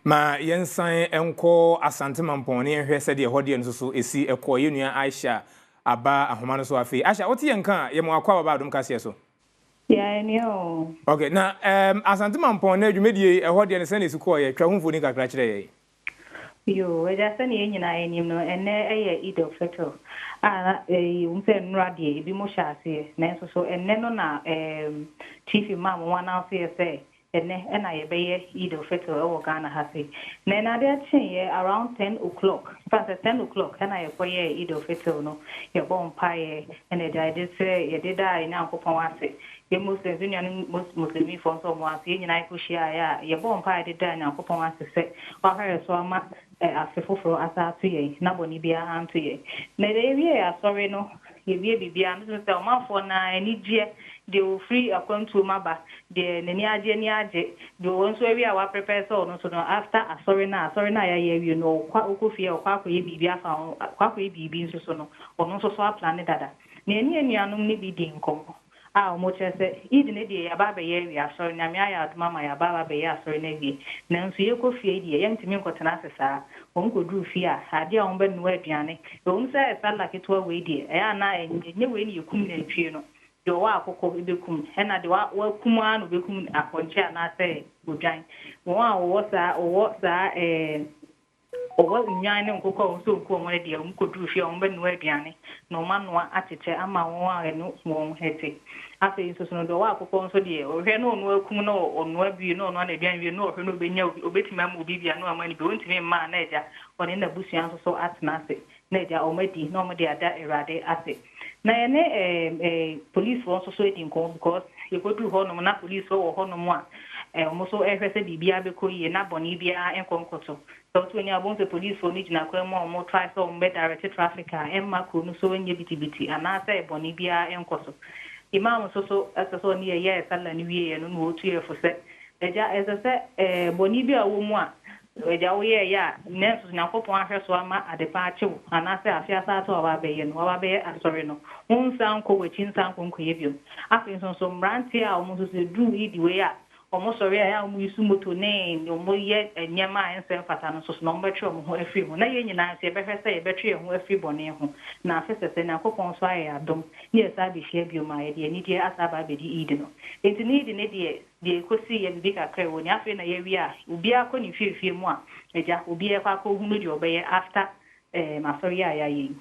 Ma yɛnsan nkɔ Asante Mampɔn na yɛnhwɛ sɛdeɛ ɛhɔ deɛ no nso so ɛsi kɔ. Yɛn nua Aisha aba ahoma no so afei. Aisha, wote yɛn nka a, yɛma wakɔ aba Adom Kaseɛ so. Yeah, ɛnua o. Okay, na um, Asante Mampɔn na dwumadie yi ɛhɔ deɛ no sɛnea ɛsi kɔɔyɛ, twa ho mfoni kakra kyerɛ yɛn. Yoo, agya sɛnea yɛn nyinaa yɛnim no, ɛnnɛ yɛ Eid al-Fitr a na ɛwom sɛ nnora deɛ ebinom hyɛ aseɛ, nanso so ɛnnɛ no na ɛɛm Chief Imam wɔn announce yɛ sɛ Ɛnnɛ na yɛbɛyɛ Eid al-Fitr wɔ Ghana ha sei. Na ɛnnɛ adeɛ kyeeɛ around ten o'clock, in fact sɛ ten o'clock na yɛkɔyɛɛ Eid al-Fitr no, yɛbɔɔ mpaeɛ na agya yɛde srɛɛ, yɛde daa yɛn Nyankopɔn ase. Yɛn Muslims, yɛn nuanom Muslimifoɔ nso wɔn ase, yɛn nyinaa yɛkɔhyiaeɛ a yɛbɔɔ mpaeɛ de daa Nyankopɔn ase sɛ wahwɛ yɛn so ama afe foforɔ asan ato yɛn na bɔne biara anto yɛn. Na deɛ yɛwiee asɔre no, yɛwie biribiara no, wohu sɛ ɔmanfoɔ no ara anigyeɛ, deɛ ɔfiri akwantuo mu aba, deɛ n'ani agye ani agye, deɛ ɔwɔ nso awie a waprepare sɛ ɔno nso no after asɔre no a asɔre no a yɛayɛ awie no ɔkɔ ɔkɔ fie a ɔkɔ akɔyɛ biribi afa ho, ɔkɔ akɔyɛ biribi nso so no, ɔno nso so aplane dada. Na yɛne yɛn nuanom no bi dii nkɔmmɔ. A wɔkyerɛ sɛ Eid no deɛ yɛaba abɛyɛ awie asɔre, Nyame ayɛ adom ama yɛaba aba abɛyɛ asɔre no awie, nanso yɛkɔ fie deɛ yɛntumi nkɔtena ase saa. Wɔn kɔduru fie a, adeɛ a wɔbɛnoa aduane, ɛwom sɛ sallah ketewa wei deɛ, ɛyɛ a na ɛnyɛ wei na yɛkum nantwie no, deɛ ɔwɔ akokɔ bɛkum, ɛna deɛ wakum ara na ɔbɛkum apɔnkye anaasɛ odwan. Wɔn a wɔwɔ saa, wɔwɔ saa ɛɛ. Wɔwɔ nnwan ne nkokɔ a wɔn nso nku wɔn no deɛ, wɔkɔduru fie a, wɔbɛnoa aduane na wɔanoa akyekyɛ ama wɔn a ɛne wɔn te. Afei nso so no, deɛ ɔwɔ akokɔ nso deɛ, ɔhwɛ na ɔno akum na ɔnoa bi na ɔnoa n'aduane wie na ɔhwɛ na ɔbɛnya obi, ɔbɛtumi ama obi bi a na wama no bi, ɔntumi mma a na agya ɔne n'abusua nso so atena ase na agya wɔadi na wɔde ada Awurade ase. Na yɛne ɛɛ ɛɛ policefoɔ nso so adi nkɔmmɔ because yɛkɔduru hɔnom na policefoɔ wɔ hɔnom a ɛɛ wɔn nso ɛrehwɛ sɛ biribiara bɛkɔ yie na bɔne biara nkɔ nkɔto. Sɛ woto w'ani a wobɛhu sɛ policefoɔ no gyina kwan mu a wɔn try sɛ wɔn bɛ direct traffic a ɛmma kuro no so nyɛ bitibiti anaasɛ bɔne biara nkɔ so. Imam nso so ɛsɛ sɛ ɔne yɛ yɛɛ Sallah no wieɛ no na ɔtu yɛ fo sɛ agya ɛsɛ sɛ ɛɛ bɔne bi a wɔ mu a Agya, woyɛeɛ a, nanso Nyankopɔn ahwɛ so ama adepa akye wo, anaasɛ afe asaase a waba abɛyɛ no, waba abɛyɛ asɔre no, wonsan nkɔ w'akyi nsan nkɔ nkɔyɛ biom. Afei nso nso, mmeranteɛ a wɔn nso sɛ ɛduru Eid wei a, wɔsɔre a ɛyɛ a wɔyi so moto ne wɔyɛ nneɛma a ɛnsɛ mfata no nso so na wɔbɛtwe wɔn ho afiri ho. Na yɛn nyinaa nso yɛbɛhwɛ sɛ yɛbɛtwe yɛn ho afiri bɔne ho. Na afe sɛsɛ Nyankopɔn nso ayɛ yɛn adom ne yɛsan abɛhyia biom a, yɛde anigyeɛ asan aba abɛdi Eid no. Enti ne Eid no deɛ, Deɛ ɛkɔsii yɛ biribi kakra ɛwɔ ni afei na yɛawie a obiara kɔ ne fie fie mu a agya obiara kɔ akɔhunu deɛ ɔbɛyɛ after ɛɛm asɔre yi a yɛayɛ yi.